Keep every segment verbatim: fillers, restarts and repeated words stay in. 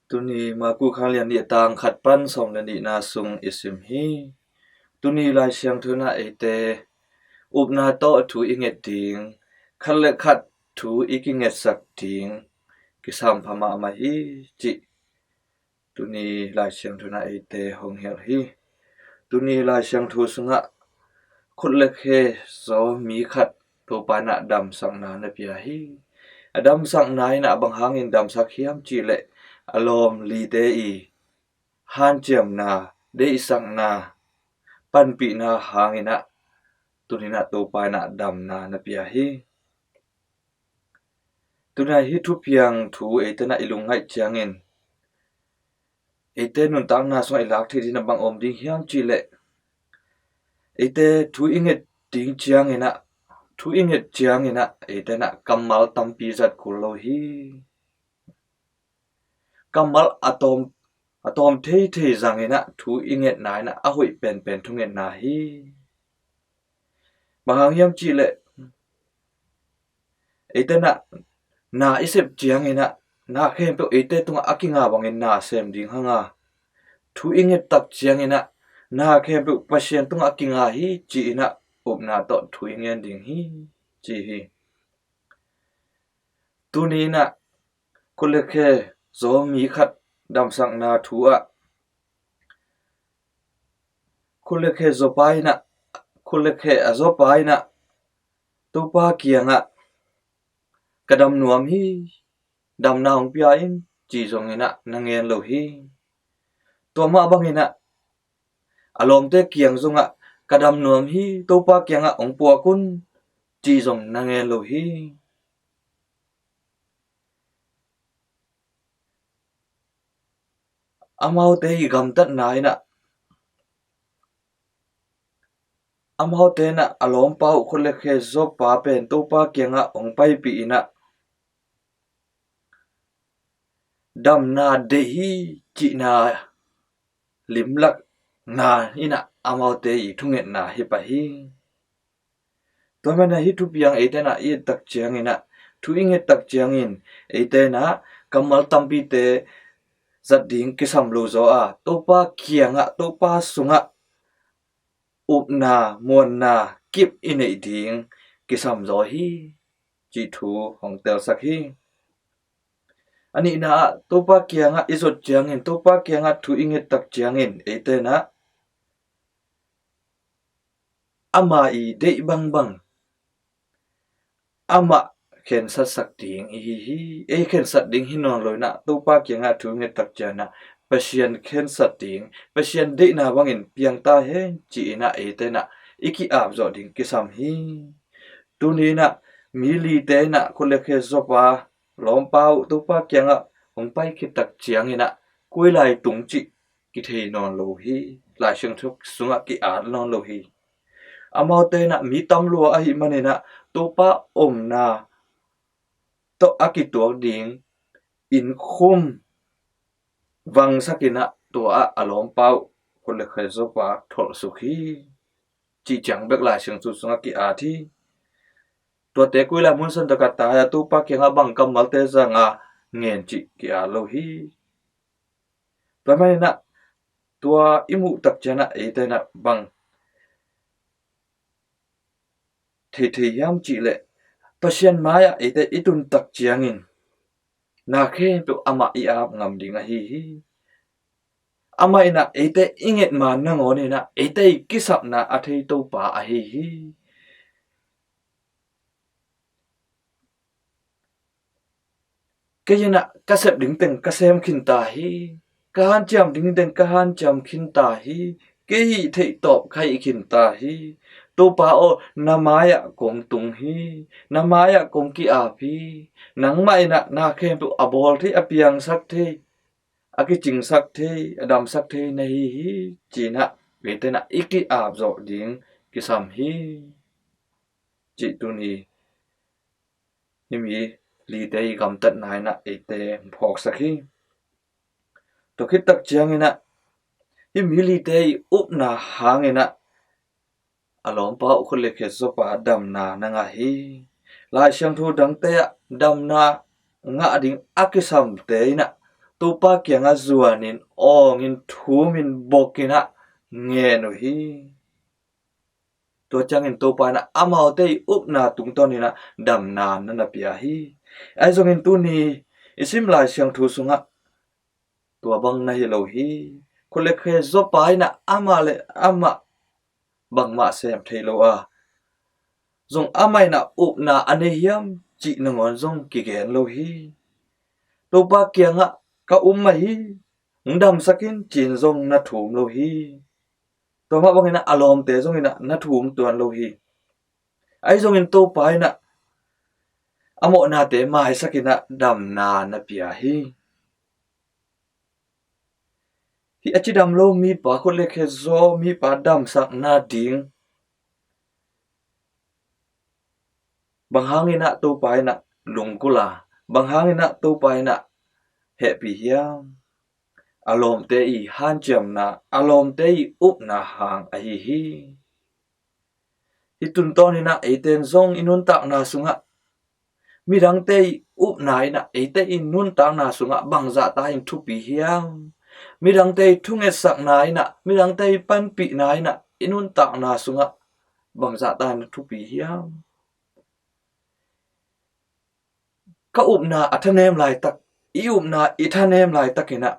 Tuni Marku khanglian nih a tang khat pan sawm le nihna sung i sim hi. Tuni Lai Siangtho in ah eite upna tawh thu i nget ding, khat le khat thu i kingetsak ding kisam pha mahmah hi cih tuni Lai Siangtho in ah eite hong hilh hi. Tuni Lai Siangtho sungah khut le khe zaw mi khat Topa in ah damsakna na pia hi. A damsakna in ah bang hangin damsak hiam cih leh a lawm lite i hanciamna, deihsakna, panpihna hangin ah tuni in ah Topa in ah damna na pia hi. Tuni in ah hih thupiang thu eite in ah i lungngaih ciangin eite nuntakna sungah i lak theih ding in ah bang om ding hiam cih leh eite thu i nget ding ciangin ah, thu i nget ciangin ah eite in ah kammal tampi zat kul lo hi. Kammal a tawm, a tawm theithei zangin ah thu i ngetna in ah a hoih penpen thungetna hi. Bang hang hiam cih leh eite in ah na i sep ciangin ah na khempeuh eite tungah a kinga bangin na sem ding hang a, thu i nget tak ciangin ah na khempeuh Pasian tungah a kinga hi ci-in ah upna tawh thu i ngen ding hi ci hi. Tuni in ah khut le khe zaw mi khat damsakna thu ah khut le khe zawpa in ah, khut le khe a zawpa in ah Topa kiangah ka dam nuam hi, damna hong pia in ci zongin ah na ngen lo hi. Tua mah bangin ah a lawmte kiang zongah ka dam nuam hi, Topa kiangah hong puak un ci zong na ngen lo hi. Amaute i gamtatna in ah, amaute in ah a lawmpa uh khut le khe zawpa pen Topa kiangah hong paipih in ah damna deih hi cihna limlakna in ah amaute i thungetna hi pah hi. Tua manin ah hih thupiang eite in ah i et tak ciangin ah, thu i nget tak ciangin eite in ah kammal tampite zat ding kisam lo zaw a, Topa kiangah, Topa sungah upna, muanna kip i neih ding kisam zaw hi cih thu hong telsak hi. A nihna ah Topa kiangah i zot ciangin, Topa kiangah thu i nget tak ciangin eite in ah ama i deih bangbang amah khensatsak ding i hi hi. Ei khensat ding hi nawn lo in ah Topa kiangah thu nget tak ciangin ah Pasian khensat ding, Pasian deihna bangin piang ta hen ci-in ah eite in ah i ki-ap zawh ding kisam hi. Tuni in ah mi lite in ah khut le khe zawpa lawmpa uh Topa kiangah hong pai khit tak ciangin ah koi lai tung cih kithei nawn lo hi. Lai Siangtho sungah ki-at nawn lo hi. Amaute in ah mi tam lua ahih manin ah Topa omna tawh a kituak ding innkhum vangsak in ah tua ah a lawmpa uh khut le khe zawpa tholhsuk hi cih ciang bek Lai Siangtho sungah ki-at hi. Tuate koi lai mun san tak ah tai a Topa kiangah bang kammalte zang a ngen cih ki-at lo hi. Tua manin ah tua i muh tak ciangin ah eite in ah bang theithei hiam cih leh Pasian mai-ah eite i tun tak ciangin na khempeuh amah i ap ngam ding ahi hi. Amah in ah eite i nget ma nangawn in ah eite i kisapna a thei Topa ahi hi. Kei in ah ka sep ding teng ka sem khin ta hi. Ka hanciam ding teng ka hanciam khin ta hi. Kei hih theih tawp ka hih khin ta hi. Topa aw, na mai-ah kong tung hi. Na mai-ah kong ki-ap hi. Nangmah in ah na khempeuh a bawl thei, a piangsak thei, a kicingsak thei, a damsak thei na hi hi ci-in ah eite in ah i ki-ap zawh ding kisam hi cih tuni hih mi lite i gamtatna in ah eite phawksak hi. Tua khit tak ciangin ah hih mi lite i upna hangin ah a lawmpa uh khut le khe zawpa damna na ngah hi. Lai Siangtho dangte ah damna ngah ding a kisamte in ah Topa kiangah zuanin, awngin, thumin, bokinah ngen uh hi. Tua ciangin Topa inah amaute i upna tungtawninah damna na na pia hi. Ahi zongin tuni i sim Lai Siangtho sungah tua bang na hi lo hi. Khut le khe zawpa inah amah le amah bangmah sem thei lo a, zong amah inah upna a nei hiam cih nangawn zong kigen lo hi. Topa kiangah ka um mah hi, hong damsak in ci-in zong na thum lo hi. Tua mah banginah a lawmte zonginah na thum tuan lo hi. Ahi zongin Topa inah a mawhnate maisakinah damna na pia hi. Hih a cidam lo mipa, khut le khe zaw mipa damsakna ding bang hanginah Topa inah lungkul a, bang hanginah Topa inah hehpih hiam? A lawmte i hanciamna, a lawmte i upna hang ahi hi. Hih tungtawninah eite in zong i nuntakna sungah midangte i upna inah eite i nuntakna sungah bangzahta in thupi hiam? Midangte i thungetsakna inah, midangte i panpihna inah i nuntakna sungah bangzahta in thupi hiam? Ka upna a thanem laitak, i upna i thanem laitakinah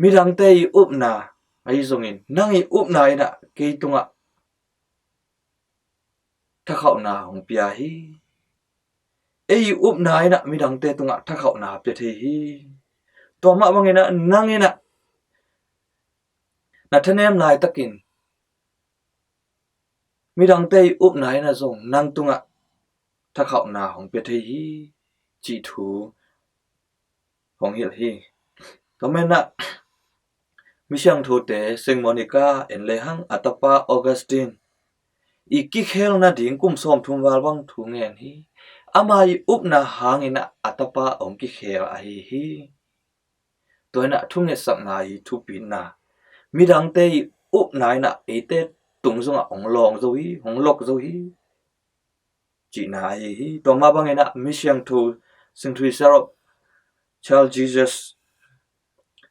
midangte i upna ahi zongin nang i upna inah kei tungah thakhauhna hong pia hi. Ei i upna inah midangte tungah thakhauhna pia thei hi. Tua mah banginah nang inah na thanem laitakin midangte i upna inah zong nang tungah thakhauhna hong pia thei hi cih thu hong hilh hi. Tua menah misiangthote Saint Monica en lehang a tapa Augustine i kikhel nading kum sawmthum val bang thu ngen hi. Ama i upna hanginah a tapa hong kikhel ahi hi. Tua inah thungetsakna hi thupina, midangte i upna inah eite tung zongah hong lawng zo hi, hong lok zo hi cihna ahi hi. Tua mah banginah misiangtho Saint Teresa of Child Jesus,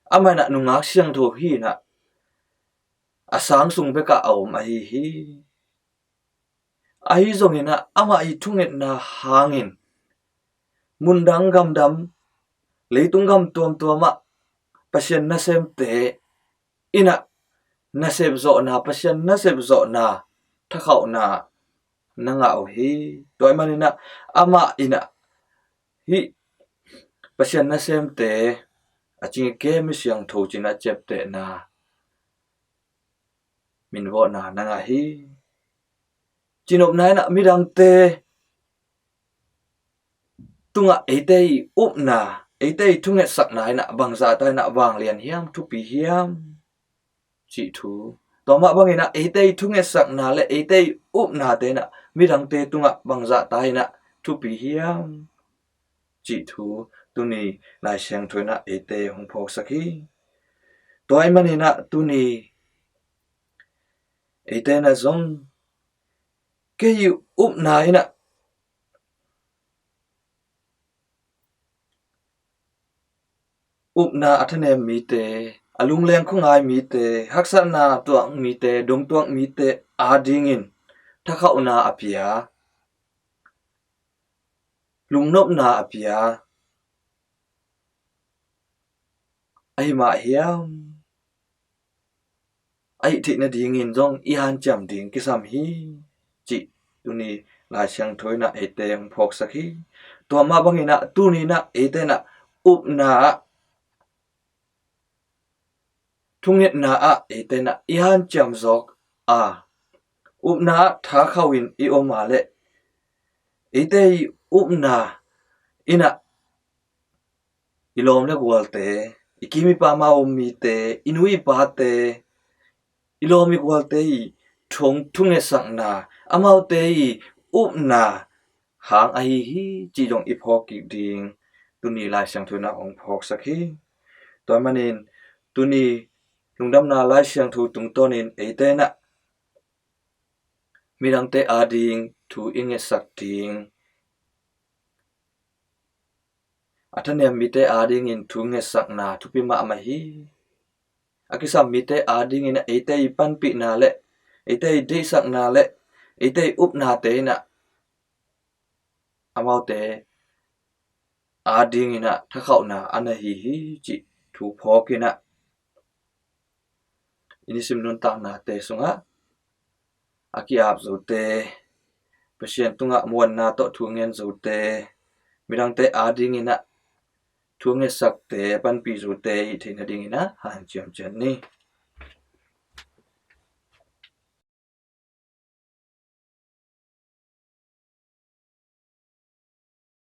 amah inah nungak siangtho hi inah a sang sung bekah a om ahi hi. Ahi zonginah amah i thungetna hangin mundang gamdam, leitung gam tuamtuamah Pasian nasemte inah nasep zawhna, Pasian nasep zawhna thakhauhna na ngah uh hi. Tua ahih maninah amah inah hih Pasian nasemte a cingike misiangtho cinah ciaptehna, minvawhna na ngah hi. Cinopna inah midangte tungah eite i upna, eite i thungetsakna inah bangzahta inah vanglian hiam, thupi hiam cih thu. Tua mah banginah eite i thungetsakna le eite i upnate inah midangte tungah bangzahta inah thupi hiam cih thu tuni Lai Siangtho inah eite hong phawksak hi. Tua ahih maninah tuni eite inah zong kei i upna inah, upna a thanem mite, a lungleng khuangai mite, haksatna tuak mite, dongtuak mite adingin thakhauhna a pia, lungnopna a pia ahi mah hiam? A hih theih nadingin zong i hanciam ding kisam hi cih tuni Lai Siangtho inah eite hong phawksak hi. Tua mah banginah tuni inah eite inah upna ah, thungetna ah eite inah i hanciam zawk a, upna ah thakhauh in i om a leh eite i upna inah i lawm le gualte, i kim i pam a om mite, i nu i pate, i lawm i gualte i thung, thungetsakna, amaute i upna hang ahi hi cih zong i phawk kik ding tuni Lai Siangtho inah hong phawksak hi. Tua manin tuni lungdamna Lai Siangtho tungtawnin eite inah midangte ading thu i ngetsak ding, a thanem mite adingin thu ngetsakna thupi mahmah hi. A kisam mite adingin ah eite i panpihna le eite i deihsakna le eite i upnate in ah amaute adingin ah thakhauhna a na hi hi cih thu phawkin ah i nisim nuntaknate sungah a ki-ap zote, Pasian tungah muanna tawh thu ngen zote, midangte adingin ah thu ngetsakte, panpih zote i theih nadingin ah hanciam ciat ni.